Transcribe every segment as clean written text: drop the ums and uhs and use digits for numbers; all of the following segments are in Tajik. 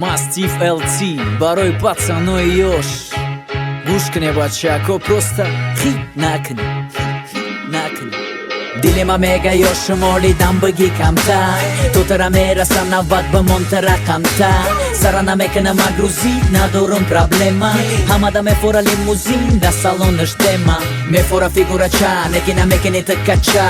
Мастив ЛТ барои пацанои ёш. Гӯш куне, бачако, просто хит накунӣ, накунӣ. Дили ма мега ёшумоли дамбагӣ камтар, то тара мераса навбат ба монта рақамта. Сара намекунам агрузӣ, надорум проблема. Ҳамада мефора лимузин, да салонаш тема. Мефора фигурача, неки намекунӣ тикача.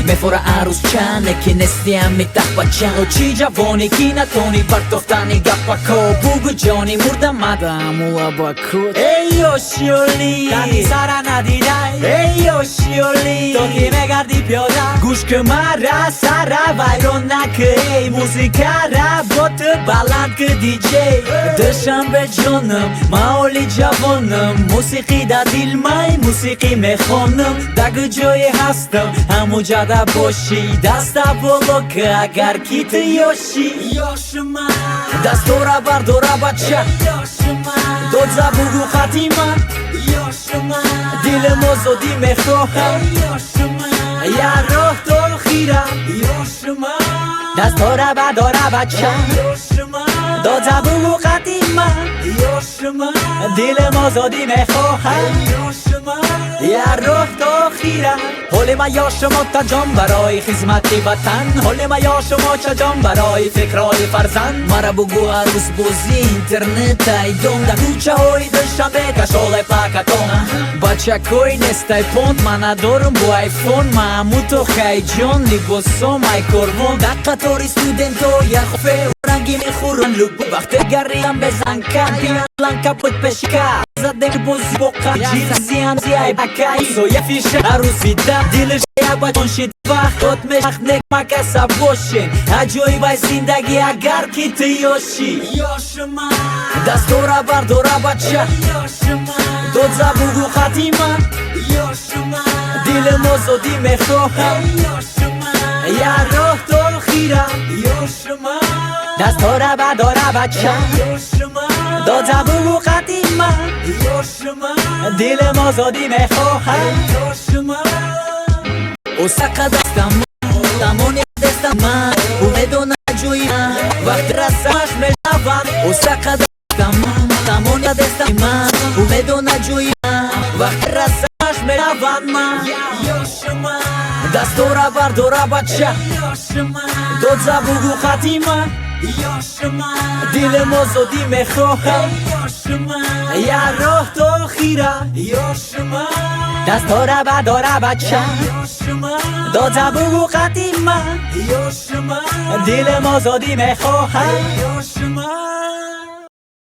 Мефора арӯзча, неки нестиами тахбача. Чӣ ҷавони ки натони партофтани гапако. Бугу, ҷони мурдамадаму лабако. Эй, ёшиёли, дани сара надидай. Эй, ёшиёли, то ки мегарди пиёда. Гӯш ки, мара сара вайрон накӣ. Эй, музикара бо ту баланд ки, диҷей. Душанбе ҷонам, маоли ҷавонам. Мусиқӣ дар дилмай, мусиқӣ мехонам. Дар куҷое ҳастам, ҳамуҷада бошӣ. Даста боло ки, агар ки ту ёшӣ. Дастора бардора, бача, додза бугу хатима. Дилим озодӣ мехоҳам, як роҳ то хира. Дастора бардора, бача, додза бугу хатима. Дилим озодӣ мехоҳам, як роҳ то хира. Ҳоли ма ёшумо ҷон барои хизмати ватан. Ҳоли ма ёшумо ҷон барои фикрҳои фарзанд. Мара бугу, арӯзбозӣ, интернет айдон. Дар кӯчаҳои Душанбе кашолай пакатон. Бачакои нестай понт, ман надорум бо айфон. Маҳмуто хайҷон, либосом ай корвон. Дар қатори студенто яхфе ранги мехӯран. Люб вақте гариам безанка ланка буд пешка. Задем бози боқа ҷилзиам зиай бакай. Соя фиша арӯзида дилш ябачон шид. Вақт мешахнек макаса бошен. Аҷоибай зиндагӣ, агар ки ту ёшӣ. Дастора бардора, бача, додза бугу хатима. Дилим озодӣ мехоҳам, як роҳ то хира. Дастора бардора, бача, додза бугу хатима. Дилим озодӣ мехоҳам. Осақа дастам тамони дестам, умедона ҷои вақт расаш мешавам. Осақа дастам тамони дестам, умедона ҷои вақт расаш мешавам. Дастора бардора, бача, додза бугу хатима. Дилим озодӣ мехоҳам, як роҳ то хира. Дастора бардора, бача, додза бугу хатима. Дилим озодӣ мехоҳам.